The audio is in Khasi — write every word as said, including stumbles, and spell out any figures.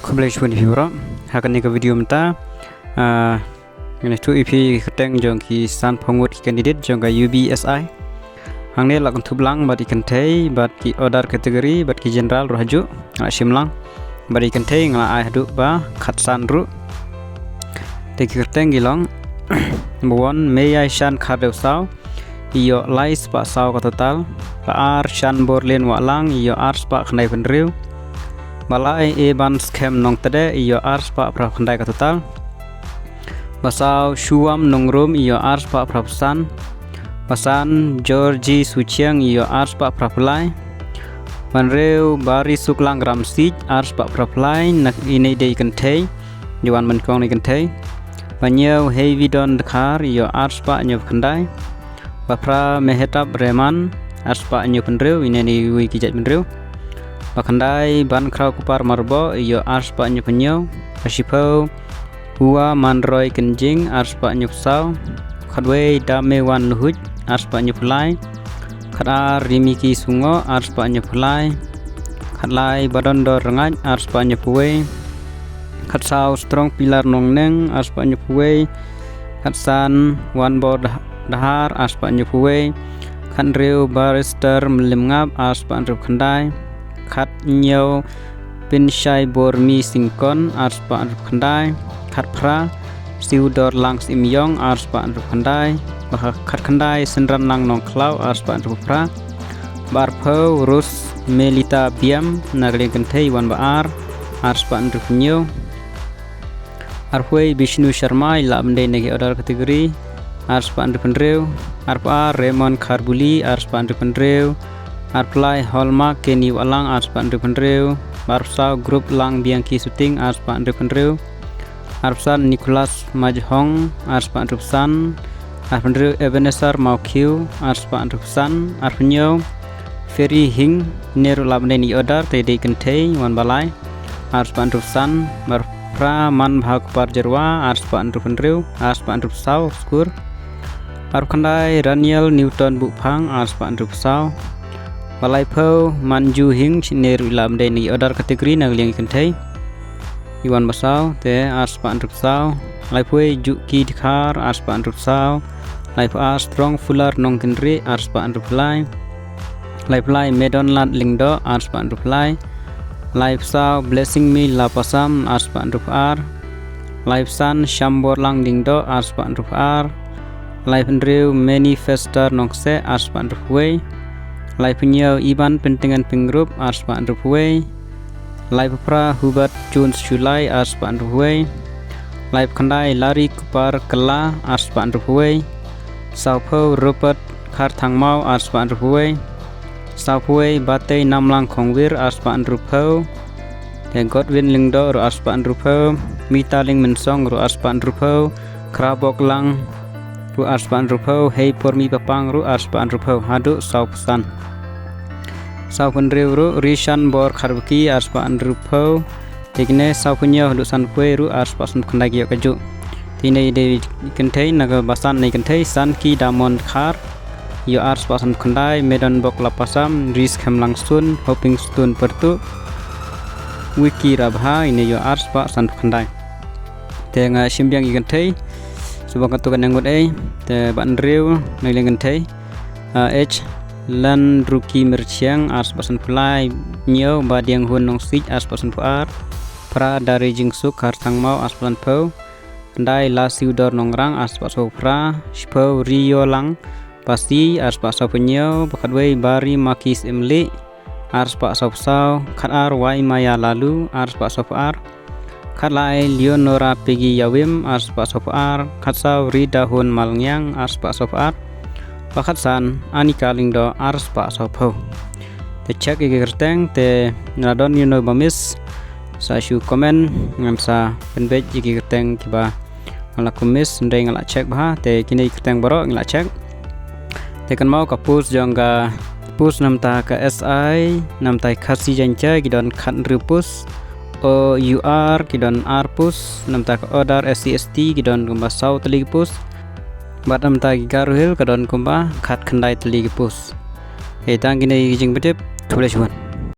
Khublei shibun ïa phi baroh. Ha kane ka video mynta, ah, ngan ïathuh ïa phi kyrteng jong ki sanphew ngut ki candidate jong ka U B S I. Hangne la kynthup lang bad ki kynthei bad ki other category bad ki general ruh hajuh. Nga la shim lang bad ki kynthei nga la ai haduh ba khatsan ruh. Te ki kyrteng ki long, number one, Meiaishan Khardew Saw, i ïoh lai spah saw ka total. Ba ar, Shanborlin Wahlang, i ïoh ar spah khyndaiphew hynriew. Ba lai, Eban Skhem Nongtdeh, i ïoh ar spah phraphew khyndai ka total. Ba saw, Shuwam Nongrum, i ïoh ar spah phraphew san. Ba san, Georgie Suchiang, i ïoh ar spah phraphew lai. Ba hynriew, Barisuklang Ramsik, ar spah phraphew lai, na ine i dei i kynthei. Ïa wan ban kong na i kynthei. Ba hynñiew, Heividon Dkhar, i ïoh ar spah hynñiewphew khyndai. Ba phra, Mehetab Rehman, ar spah hynñiewphew hynriew, ine i wei ki jait bynriew. Ba khyndai, Bankhraw Kupar Marboh, i ïoh ar spah hynñiewphew hynñiew. Ba shiphew, Hua Manroi Kynjing, ar spah hynñiewphew saw. Khatwei, Damewan Luhuj, ar spah hynñiewphew lai. Khatar, Rimiki Sungoh, ar spah hynñiewphew lai. Khatlai, Badondor Rngait, ar spah hynñiewphew wei. Khatsaw, Strong Pillar Nongneng, ar spah hynñiewphew wei. Khatsan, Wanbor Dah-, Dahar, ar spah hynñiewphew wei. Khathynriew, Barrister Mlymngap, ar spah hynriewphew khyndai. Khathynñiew, Pynshai Bormi Syngkon, ar spah hynriewphew khyndai. Khatphra, Siewdorlang Syiemïong, ar spah hynriewphew khyndai. Ba kha-, khatkhyndai, Synranlang Nongkhlaw, ar spah hynriewphew phra. Ba arphew, Rose Melita Biam, na ka liang kynthei, i wan ba ar, ar spah hynriewphew hynñiew. Arphew wei, Bishnu Sharma, i la bynta na ki other category, ar spah hynriewphew hynriew. Arphew ar, Raymond Kharbuli, ar spah hynriewphew hynriew. Arphew lai, Hallmark Kenny Wahlang, ar spah hynriewphew hynriew. Ba arphew saw, Group Lang Bianchi Shooting, ar spah hynriewphew hynriew. Arphew san, Nicholas Majhong, ar spah hynriewphew san. Arphew hynriew, Ebenezer Mawkiew, ar spah hynriewphew san. Arphew hynñiew, Ferry Hing, ine ruh la bynta na ki other, te i dei i kynthei, i wan ba lai, ar spah hynriewphew san. Ba phra, Manbha Kupar Jyrwa, ar spah hynriewphew hynriew, ar spah hynriewphew saw, skur. Arphew khyndai, Raniel Newton Buhphang, ar spah hynriewphew saw. Ba laiphew, Manju Hing, ine ruh i la bynta na ki other category na ka liang i kynthei, i wan ba saw, te ar spah hynriewphew saw. Laiphew wei, Juki Dkhar, ar spah hynriewphew saw. Laiphew ar, Strong Fuller Nongkynrih, ar spah hynriewphew lai. Laiphew lai, Medonlad Lyngdoh, ar spah hynriewphew lai. Laiphew saw, Blessing Me Lapasam, ar spah hynriewphew ar. Laiphew san, Shanborlang Lyngdoh, ar spah hynriewphew ar. Laiphew hynriew, Manifester Nongkseh, ar spah hynriewphew wei. Laiphew hynñiew, Iban Pyntngen Pyngrope, ar spah hynriewphew wei. Laiphew phra, Hubert Jones Shullai, ar spah hynriewphew wei. Laiphew khyndai, Larry Kupar Kylla, ar spah hynriewphew wei. Sawphew, Rupert Kharthangmaw, ar spah hynriewphew wei. Sawphew wei, Batei Namlang Khongwir, ar spah hynriewphew. Te Godwin Lyngdoh ruh ar spah hynriewphew. Mitaling Mynsong ruh ar spah hynriewphew. Khraboklang ruh ar spah hynriewphew. Heipormi Papang ruh ar spah hynriewphew. Haduh sawphew san. Sawphew hynriew ruh, Rishanbor Kharbaki, ar spah hynriewphew. Te kine sawphew hynñiew haduh sanphew wei ruh ar spah sanphew khyndai ki ïoh kajuh. Te ine i dei i kynthei, na kaba san na i kynthei, Sanki Damon Dkhar, i ïoh ar spah sanphew khyndai. Medonbok Lapasam, Ris Khemlang Sun, Hoping Stone Pyrtuh, Wiki Rabha, ine i ïoh ar spah sanphew khyndai. Te nga shim biang ïa ki kynthei, sa ba katto katne ngut ei. Te ba hynriew na ka liang kynthei, ah, H Landruki Myrchiang, ar spah sanphew lai. Hynñiew, Badianghun Nongsiej, ar spah sanphew ar. Phra, Darijingsuk Kharthangmaw, ar spah sanphew. Khyndai, Lasiewdor Nongrang, ar spah sawphew phra. Shiphew, Riolang Pasi, ar spah sawphew hynñiew. Ba khatwei, Barimaki Syiemlieh, ar spah sawphew saw. Khatar, Waimaya Laloo, ar spah sawphew ar. Khatlai, Leonora Peggy Ïawim, ar spah sawphew ar. Khatsaw, Ridahun Malngiang, ar spah sawphew ar. Ba khatsan, Anika Lyngdoh, ar spah sawphew. Te check ïa ki kyrteng, te lada don ïano ba miss, sa shu comment, ngan sa pynbeit ïa ki kyrteng kiba nga la kum miss, hynrei nga la check bha, te kine ki kyrteng baroh nga la check. Te kynmaw, ka post jong ka post na bynta ka S I, na bynta ka Khasi Jaiñtia, ki don khathynriew post. O U R ki don ar post, na bynta ka other S C S T ki don kumba saw tylli ki post. Bad na bynta ki Garo Hills ka don kumba khatkhyndai tylli ki post. Te tang kine ki jingpyntip, khublei shibun.